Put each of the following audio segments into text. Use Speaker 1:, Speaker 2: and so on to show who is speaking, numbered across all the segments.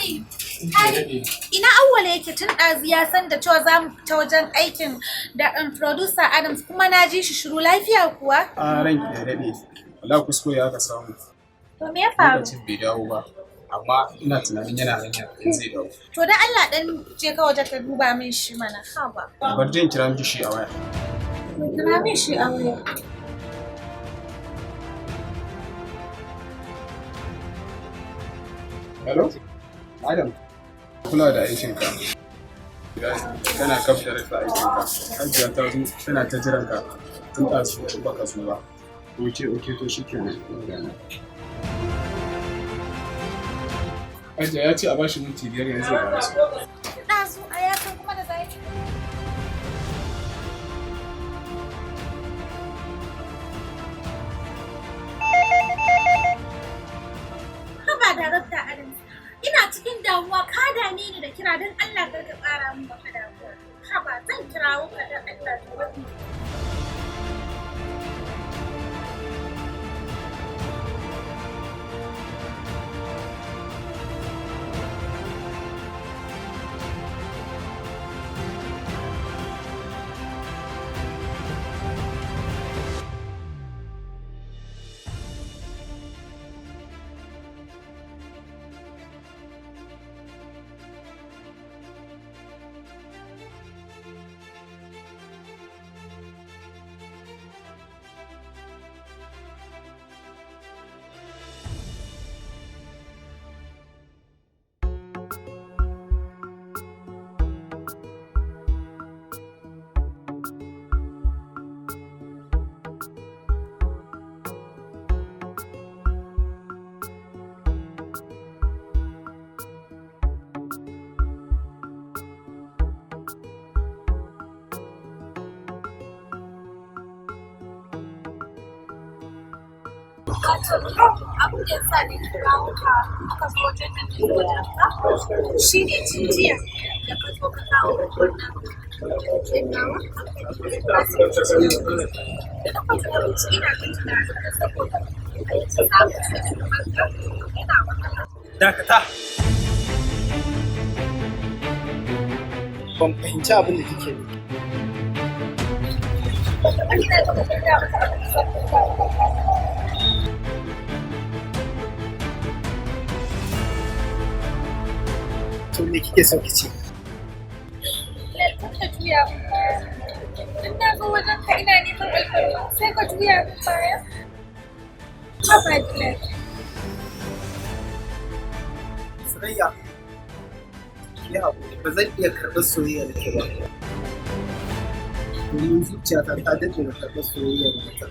Speaker 1: Hadi, Hadi, ina Awwal yake? Tun ɗazu ya san da cewa za mu fita wajen aikin da producer Adams, kuma na ji shi shiru. Lafiya kuwa?
Speaker 2: A, ranki ya daɗe. Wala kuskure aka samu.
Speaker 1: To, me ya faru?
Speaker 2: Lokacin bai dawo ba. Amma ina tunanin yana hanya, yanzu zai dawo.
Speaker 1: To, da Allah dan je ka waje ka duba min shi mana. Haba.
Speaker 2: Bar jin kira miki shi a waya.
Speaker 1: To, kira min shi a waya.
Speaker 2: Hello? Adam, kula da aikinka. Kana kaf da rufe aikinka. Hajiya ta zo tana ta jiran ka tun ɗazu, baka zo ba. Okay, to shikenan. Hajiya, ya ce a bashi minti 5, yanzu ya ƙaraso.
Speaker 1: Tun ɗazu a ya san kuma da zai. Haba, Darakta Adams. Ina cikin damuwa ka dame ni da kira. Don Allah kar ka tsara min wata damuwa. Haba, zan kirawo ka, don Allah ka bari. Wato, abin da ya sa ni kirawo ka aka zo wajen nan ne wajen ka shi ne tun jiya da ka zo ka kawo wannan ɗin nawa da na kwanta abinci, ina jin tunanin ka, saboda samun mutum kamar ka yana wahala.
Speaker 3: Dakata, ban fahimci abin da kike nufi.
Speaker 1: Wani na taɓa gaya maka abin da zan faɗa maka.
Speaker 3: To, me kike so ki ce?
Speaker 1: Kar ka juya min baya. In na zo wajen ka ina neman alfarma, sai ka juya min baya. Haba, Bilal.
Speaker 3: Surayya, ki haƙuri, ba zan iya karɓar soyayyar ki ba, domin zuciyata ta daɗe da karɓar soyayyar wata.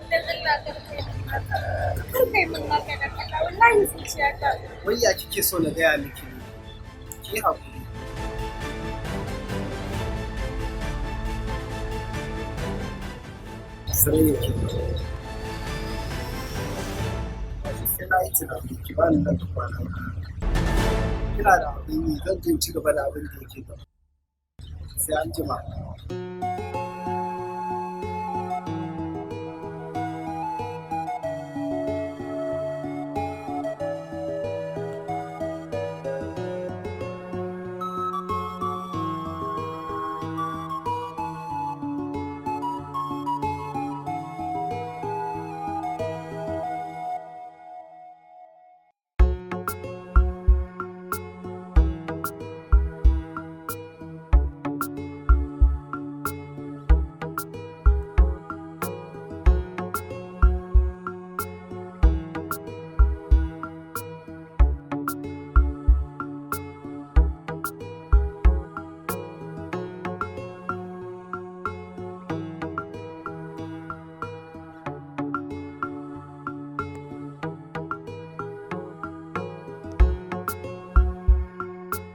Speaker 1: Dan Allah kar ka yi min haka. Kar ka yi min haka, dan Allah. Wallahi zuciyata.
Speaker 3: Wai ya kike so na gaya miki ne? Ki haƙuri. Surayya, ki sai na yi tunani, ki bani nan da kwana 2. Kina da abin yi, zan je in ci gaba da abin da yake gaba. Sai an jima.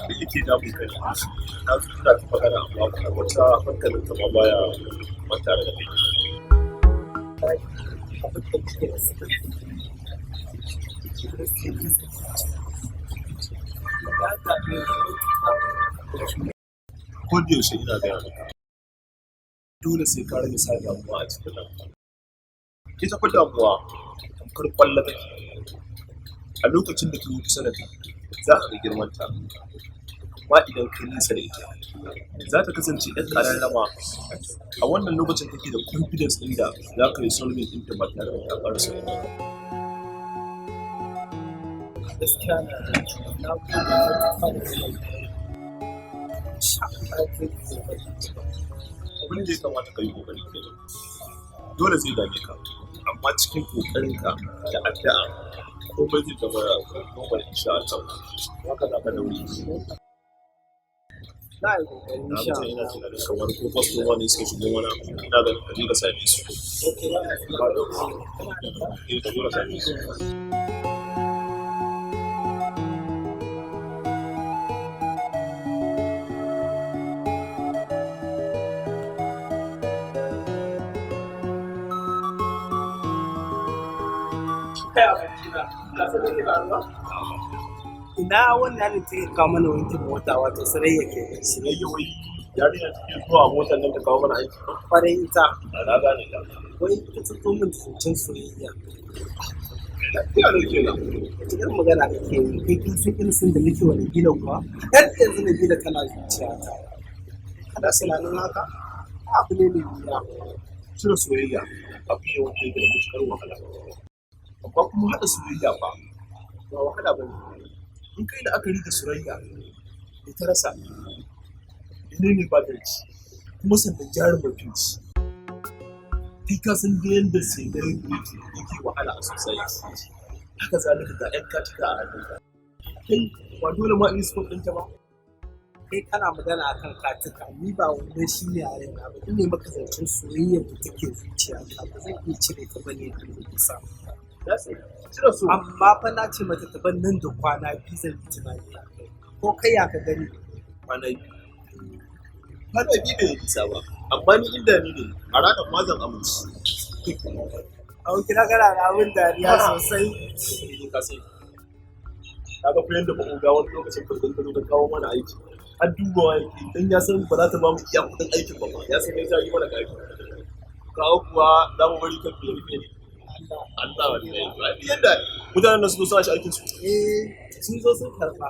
Speaker 4: Da yake damun kai, na zo ina ta magana, amma kuma wata hankalin ta ma baya tare da kai.
Speaker 3: Abin da kike da su. Ya dame ni matuƙa.
Speaker 4: Ko da yaushe ina gaya maka, dole sai ka rage sa damuwa a cikin ranka. Ita fa damuwa tamkar kwallo take, a lokacin da ta zo kusa da kai. Za ka ga girmanta, amma idan kai nisa da ita za ta kasance ɗan ƙararrama. A wannan lokacin kake da confidence ɗin da za ka yi solving ɗinta ba tare da ka ƙarasa ba.
Speaker 3: Gaskiya na na gode matuƙa da wannan. Insha Allah zai yi kokari.
Speaker 4: Abin da ya kamata ka yi kokari kenan. Dole zai dame ka, amma cikin kokarinka da addu'a komai zai zama normal insha Allah. Haka za ka daure.
Speaker 3: Na yi kokari
Speaker 4: Na
Speaker 3: insha
Speaker 4: mutum ina
Speaker 3: Allah.
Speaker 4: tunanin kamar ko kwastoma ne suka shigo mana, ina ganin ka je ka same su.
Speaker 3: Okay, ba
Speaker 4: Ba eh, ka zo ka same su.
Speaker 3: Kai abokina, ka san me ke faruwa? Ina wannan ne take kawo mana wankin mota, wato Sarayya ke.
Speaker 4: Sarayya wai yarinya take zuwa a motar nan ta kawo mana aiki?
Speaker 3: Kwarai ita.
Speaker 4: A na gane ta.
Speaker 3: Wai ita ta zo min da zancen soyayya.
Speaker 4: Lafiya lau kenan.
Speaker 3: Wace irin magana kake yi? Kai kin san irin san da nake wa Nabila kuwa? Har yanzu Nabila tana zuciyata. Kana tunanin haka? Abu ne mai wuya.
Speaker 4: Cire soyayya abu ne wanda yake da matuƙar wahala. Amma kuma haɗa soyayya ba ba wahala ba ne. In kai la'akari da soyayya da ta rasa, mene ne ba ta ci, kuma sannan jarumar fim ce. Kai ka san da yadda celebrity yake wahala a society. Haka zalika ga 'yan katika a hannunka. Kai ba dole ma in yi sport ɗinta ba.
Speaker 3: Kai kana magana akan katika, ni ba wannan shi ne a raina ba. Ina maka zancen soyayyar da take zuciyata, ba zan iya cire ta bane a nan kusa.
Speaker 4: Cire so.
Speaker 3: Amma fa na ce mata ta bar nan da kwana 2 zan yi tunani a kai. Ko kai ya ka gani?
Speaker 4: Kwana 2. Kwana 2 bai yi nisa ba, amma ni inda ni ne a ranar ma zan amince.
Speaker 3: Abokina, kana da abin dariya sosai.
Speaker 4: Ni ka sai. Ka ga fa yadda ba oga wani lokacin farkon ta zo ta kawo mana aiki. Har dubawa yake dan ya san ba za ta ba mu iya kuɗin aikin ba ma, ya san ya yi mana ƙarfi. Kawo kuwa za mu bari kan biyar biyar. Allah wallahi. Ai yadda mutanen nan su zo suna shi aikin su.
Speaker 3: Eh, sun zo sun karɓa.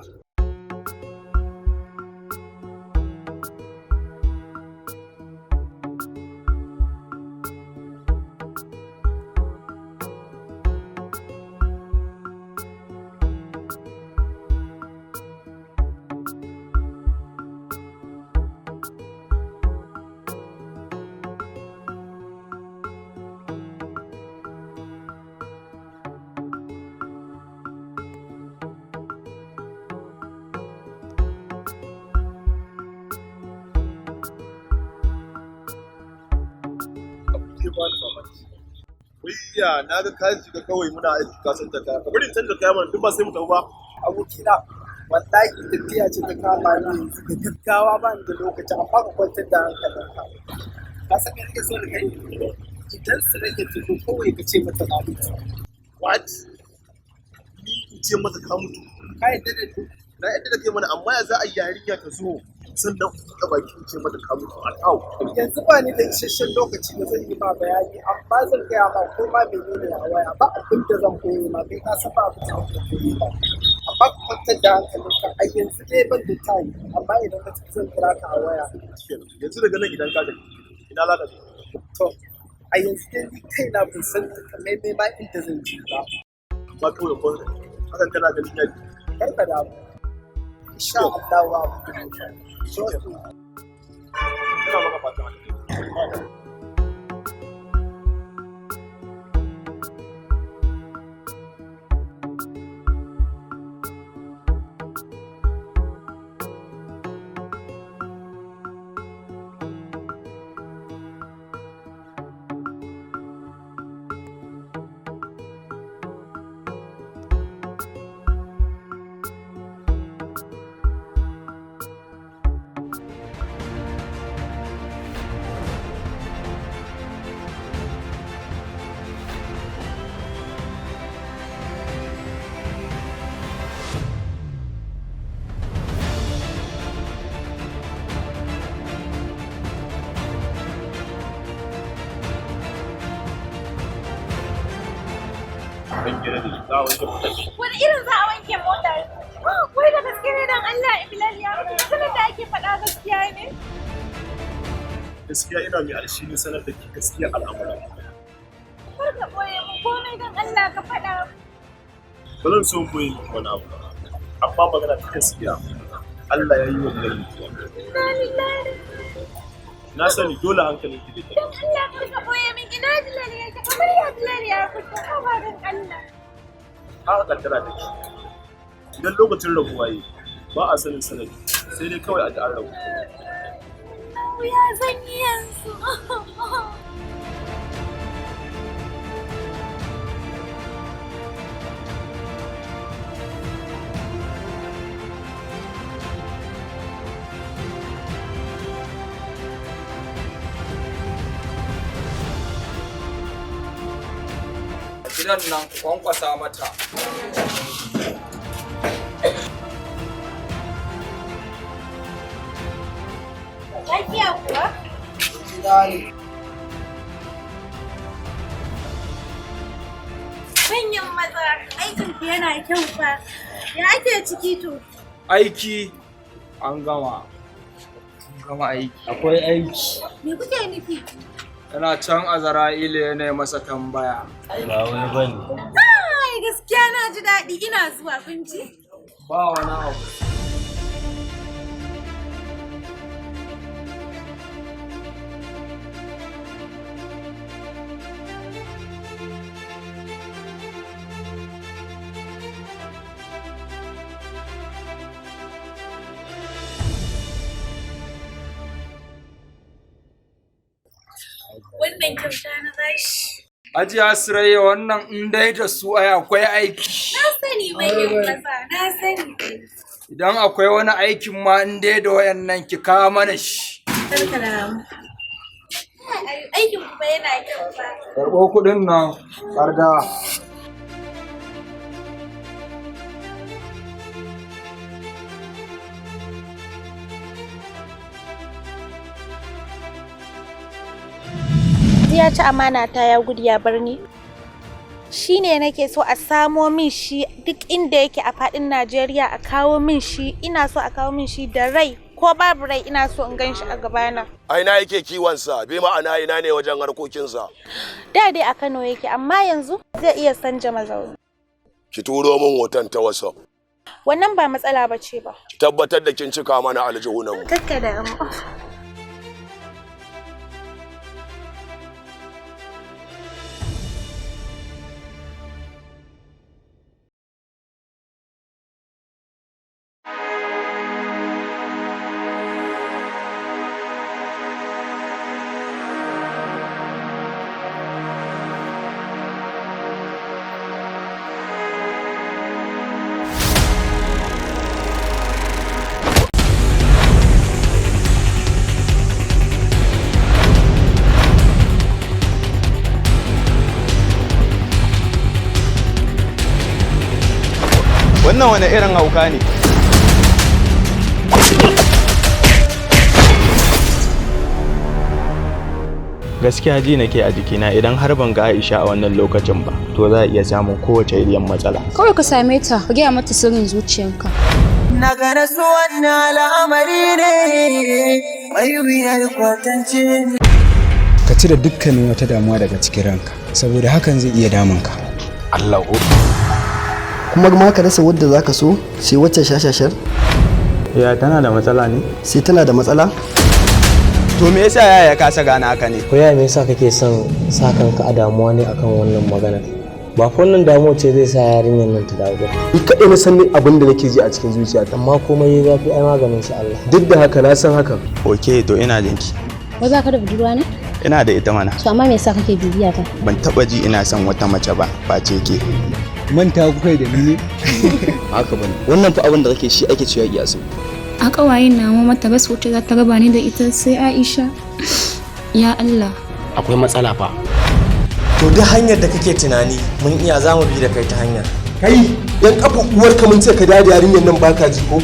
Speaker 4: Ke ba ni mamaki. Wai ya na ga kayan shiga kawai muna aiki ka canza kaya. Ka bari in canza kaya mana, duk ba sai mu tafi ba.
Speaker 3: Abokina, wallahi tafiya ce ta kama ni yanzu da gaggawa, ba ni da lokaci, amma ka kwantar da hankalinka. Ka san me nake so da kai? Idan su rage tuku kawai ka ce mata na mutu.
Speaker 4: What? Ni in ce mata ka mutu?
Speaker 3: Ka yadda da ni?
Speaker 4: Na yadda da kai mana, amma ya za a yi yarinya ta zo sannan ku buɗe baki in ce mata ka mutu a kawo.
Speaker 3: Yanzu ba ni da isasshen lokaci da zan yi ma bayani, amma zan gaya ma ko ma menene a waya, ba abin da zan koyi ma, kai ka san ba abin da zan koyi ba. Amma ka kwantar da hankalinka, a yanzu dai ban da time, amma idan ka tafi zan kira ka a waya.
Speaker 4: Yanzu daga nan idan ka tafi ina za ka je?
Speaker 3: To, a yanzu dai ni kaina ban san takamaimai ma inda zan je ba.
Speaker 4: Amma kawai ko hakan kana ganin ya
Speaker 3: Kar ka damu. Insha Allah wa abu da ya faru.
Speaker 4: Ina maka fatan alheri. Ranke da za a wanke motar.
Speaker 1: Wani irin za a wanke mota? Wai da gaske ne don Allah Bilal ya sanar da ake faɗa gaskiya ne?
Speaker 4: Gaskiya ina mai alshini sanar da ke gaskiya al'amuran.
Speaker 1: Kar ka ɓoye mu komai don Allah ka faɗa.
Speaker 4: Ba zan so boye miki wani abu ba. Amma magana ta gaskiya Allah ya yi wa Bilal mutuwa.
Speaker 1: Inna lillahi.
Speaker 4: Na sani dole hankalin ki zai
Speaker 1: Don Allah kar ka ɓoye min ina Bilal yake kamar ya Bilal ya fito haba don Allah.
Speaker 4: Haka kaddara take. Idan lokacin rabuwa yi ba a sanin sanadi sai dai kawai a ji an rabu.
Speaker 1: Ya zan yi yanzu.
Speaker 5: Gidan nan ku kwankwasa mata.
Speaker 1: Lafiya kuwa?
Speaker 3: Gida ne.
Speaker 1: Manyan maza aikin ku yana kyau fa. Ya ake ciki to?
Speaker 5: Aiki an gama. An gama aiki. Akwai aiki.
Speaker 1: Me kuke nufi?
Speaker 5: Yana can Azra'ila yana masa tambaya.
Speaker 6: Ba wani bane.
Speaker 1: Ai gaskiya na ji daɗi ina zuwa kun ji?
Speaker 5: Ba wani abu.
Speaker 1: Wannan kyauta na bashi.
Speaker 5: Hajiya Surayya wannan in dai da su ai akwai aiki.
Speaker 1: Na sani manyan maza, na sani.
Speaker 5: Idan akwai wani aikin ma in dai da wayannan ki kawo mana shi.
Speaker 1: Karka damu. Aikin kuma yana kyau fa.
Speaker 5: Karɓo kuɗin nan, karda.
Speaker 1: Ya ci amana ta ya gudu ya bar ni. Shi ne nake so a samo min shi duk inda yake a faɗin Najeriya a kawo min shi, ina so a kawo min shi da rai ko babu rai ina so in gan shi a gabana.
Speaker 7: A ina yake kiwonsa, bi ma'ana ina ne wajen harkokinsa.
Speaker 1: Da dai a Kano yake amma yanzu zai iya sanja mazauni.
Speaker 7: Ki turo min hoton ta WhatsApp.
Speaker 1: Wannan ba matsala ba ce ba.
Speaker 7: Ki tabbatar da kin cika mana aljihunanmu.
Speaker 1: Kakka damu.
Speaker 8: Wannan wani irin hauka ne? Gaskiya ji nake a jikina idan har ban ga Aisha a wannan lokacin ba, to za a iya samun kowace irin matsala.
Speaker 9: Kawai ka same ta, ka gaya mata sirrin zuciyanka.
Speaker 10: Na gane su wannan al'amari ne mai wuyar kwatance.
Speaker 2: Ka cire dukkanin wata damuwa daga cikin ranka, saboda hakan zai iya damunka.
Speaker 11: Allah kuma ma ka rasa wadda zaka so sai wacce shashashar.
Speaker 8: Ya tana da matsala ne?
Speaker 11: Sai tana da matsala?
Speaker 8: To me yasa yaya ya kasa gane haka ne?
Speaker 6: Ko yaya me yasa kake son sa kanka a damuwa ne akan wannan magana? Ba fa wannan damuwa ce zai sa yarinyar nan ta dawo ba.
Speaker 4: Ni kaɗai na san abin da nake ji a cikin zuciyata.
Speaker 6: Amma komai ya zafi ai maganin sa Allah.
Speaker 4: Duk da haka na san hakan.
Speaker 8: Ok to ina jinki.
Speaker 9: Wai ba ka da budurwa ne?
Speaker 8: Ina da ita mana.
Speaker 9: To amma me yasa kake bibiya ta?
Speaker 8: Ban taba ji ina son wata mace ba face ke.
Speaker 2: Manta kuka da ni ne?
Speaker 11: Haka bane. Wannan fa abin da kake shi ake cewa kiyasu.
Speaker 9: A ƙawayen nawa mata rasa wacce za ta raba ni da ita sai Aisha. Ya Allah.
Speaker 6: Akwai matsala fa.
Speaker 12: To duk hanyar da kake tunani mun iya za mu bi da kai ta hanyar.
Speaker 4: Kai yan kafa uwarka mun ce ka dade yarinyar nan baka ji ko?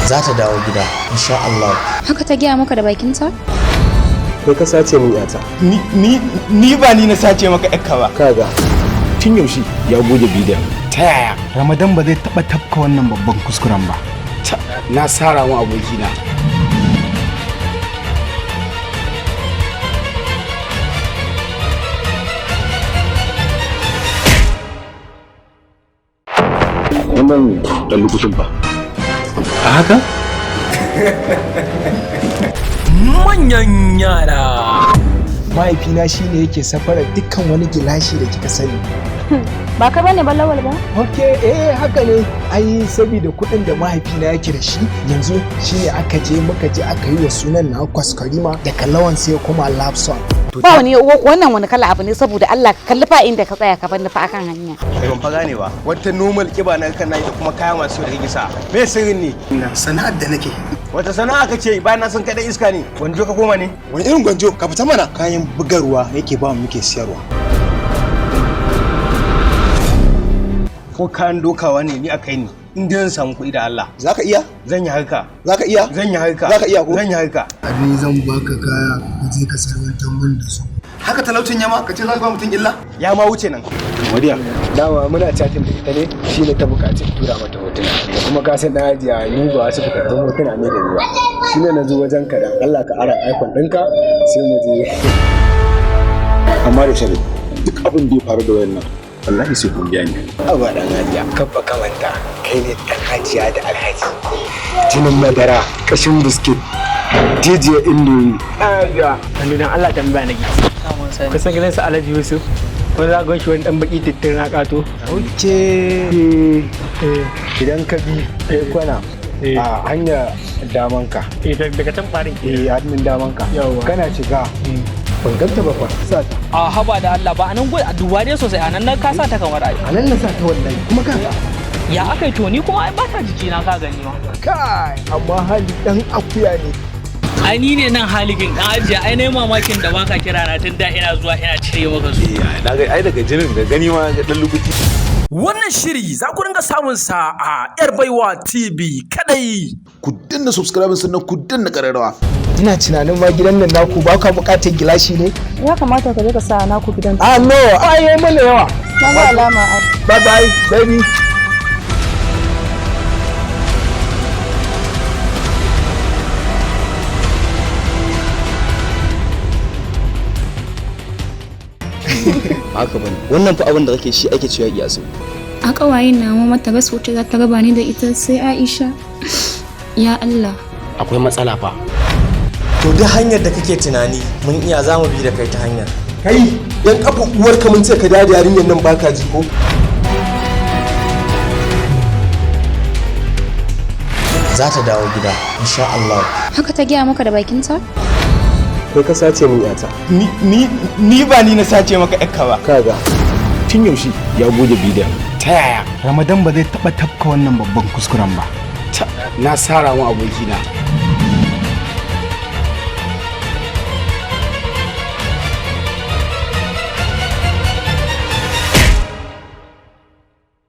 Speaker 12: Za ta dawo gida insha Allah.
Speaker 9: Haka ta gaya maka da bakinta?
Speaker 2: Kai ka sace min yata.
Speaker 8: Ni ba ni na sace maka yakka ba.
Speaker 2: Kaga.
Speaker 8: Tun yaushe ya goge bidiyon.
Speaker 13: Ta yaya? Ramadan ba zai taɓa tafka wannan babban kuskuren ba.
Speaker 2: Na sara mu abokina.
Speaker 4: Wannan ɗan lukutun ba. A haka?
Speaker 5: Manyan yara.
Speaker 3: Mahaifina shine yake safarar dukkan wani gilashi da kika sani.
Speaker 1: Ba ka bane ba Lawal ba?
Speaker 3: Ok, eh haka ne. Ai saboda kuɗin da mahaifina yake da shi yanzu shine aka je muka je aka yi wa sunan na kwaskwarima daga Lawan sai kuma Lapson.
Speaker 14: Ba wani uwa wannan wani kala abu ne saboda Allah ka kalli fa inda ka tsaya ka bar ni fa akan hanya.
Speaker 15: Kai ban fa gane ba. Wata normal kiba na kan nayi da kuma kaya masu da kake sa. Me sirrin ne?
Speaker 13: Sana'ar da nake.
Speaker 15: Wata sana'a kace bayan na san kai dan iska ne. Gwanjo ka koma ne?
Speaker 13: Wani irin gwanjo? Ka fita mana. Kayan bugarwa yake ba mu muke siyarwa.
Speaker 15: Ko kayan dokawa ne ni a kai ni. In dai zan samu kuɗi da Allah.
Speaker 13: Zaka iya?
Speaker 15: Zan yi harka.
Speaker 13: Zaka iya?
Speaker 15: Zan yi harka.
Speaker 13: Zaka iya ko?
Speaker 15: Zan yi harka.
Speaker 11: Ni zan baka kaya ka je ka sarwantar min da su.
Speaker 13: Haka talaucin yama ka ce za ka ba mutum illa?
Speaker 15: Ya ma wuce nan.
Speaker 2: Mariya, dama muna chatting da ita ne shine ta buƙaci in tura mata hotuna. Da kuma ka san dan ajiya ni ba wasu fitattun hotuna ne da ni ba. Shine na zo wajen ka dan Allah ka ara iPhone ɗinka sai mu je.
Speaker 4: Amma da shari duk abin da ya faru da wayannan wallahi sai kun biya ni.
Speaker 2: Aba dan hajiya, kabba kamanta kai ne dan hajiya da alhaji. Jinin madara, kashin biskit, jijiyar indomi.
Speaker 5: Hajiya. Hannu dan Allah tambaya nake. Kusan gidan su Alhaji Yusuf. Wani za shi wani dan baki tittin na kato.
Speaker 2: Ok. Idan ka bi kwana a hanya damanka.
Speaker 5: Daga can barin
Speaker 2: ke. Eh, hannun damanka. Kana shiga. Ban ganta ba fa. Sa ta.
Speaker 5: A haba da Allah ba anan gwai a duba dai sosai anan na ka sa ta kamar ai.
Speaker 2: Anan na sa ta wallahi kuma ka.
Speaker 5: Ya aka yi to ni kuma ai ba ta jiki na ka gani ma.
Speaker 3: Kai, amma hali dan akuya ne.
Speaker 5: Ai ni ne nan haligin dan ajiya ai nayi mamakin da baka kira na tun da ina zuwa ina cire maka su.
Speaker 4: Na ga ai daga jinin da gani ma ga dan lukuti.
Speaker 16: Wannan shiri za ku ringa samun sa a Yar Baiwa TV kadai.
Speaker 17: Ku danna subscribe sannan ku danna kararrawa.
Speaker 3: Ina tunanin ma gidan nan naku ba ka bukatar gilashi ne?
Speaker 18: Ya kamata ka je ka sa naku gidan.
Speaker 3: Ah no, ai yayi mana yawa.
Speaker 18: Na ga alama.
Speaker 3: Bye bye baby.
Speaker 8: Haka bane. Wannan fa abin da kake shi ake cewa iya so.
Speaker 9: A ƙawayen nawa mata rasa wacce za ta raba ni da ita sai Aisha. Ya Allah.
Speaker 6: Akwai matsala fa.
Speaker 12: To duk hanyar da kake tunani mun iya za mu bi da kai ta hanyar.
Speaker 4: Kai yan kafa uwarka mun ce ka da yarinyar nan baka ji ko?
Speaker 12: Za ta dawo gida insha Allah.
Speaker 9: Haka ta gaya maka da bakinta?
Speaker 2: Kai ka sace min yata.
Speaker 8: Ni ba ni na sace maka yakka ba.
Speaker 2: Kaga.
Speaker 8: Tun yaushe ya goge bidiyon.
Speaker 13: Ta yaya? Ramadan ba zai taɓa tafka wannan babban kuskuren ba.
Speaker 2: Na sara mu abokina.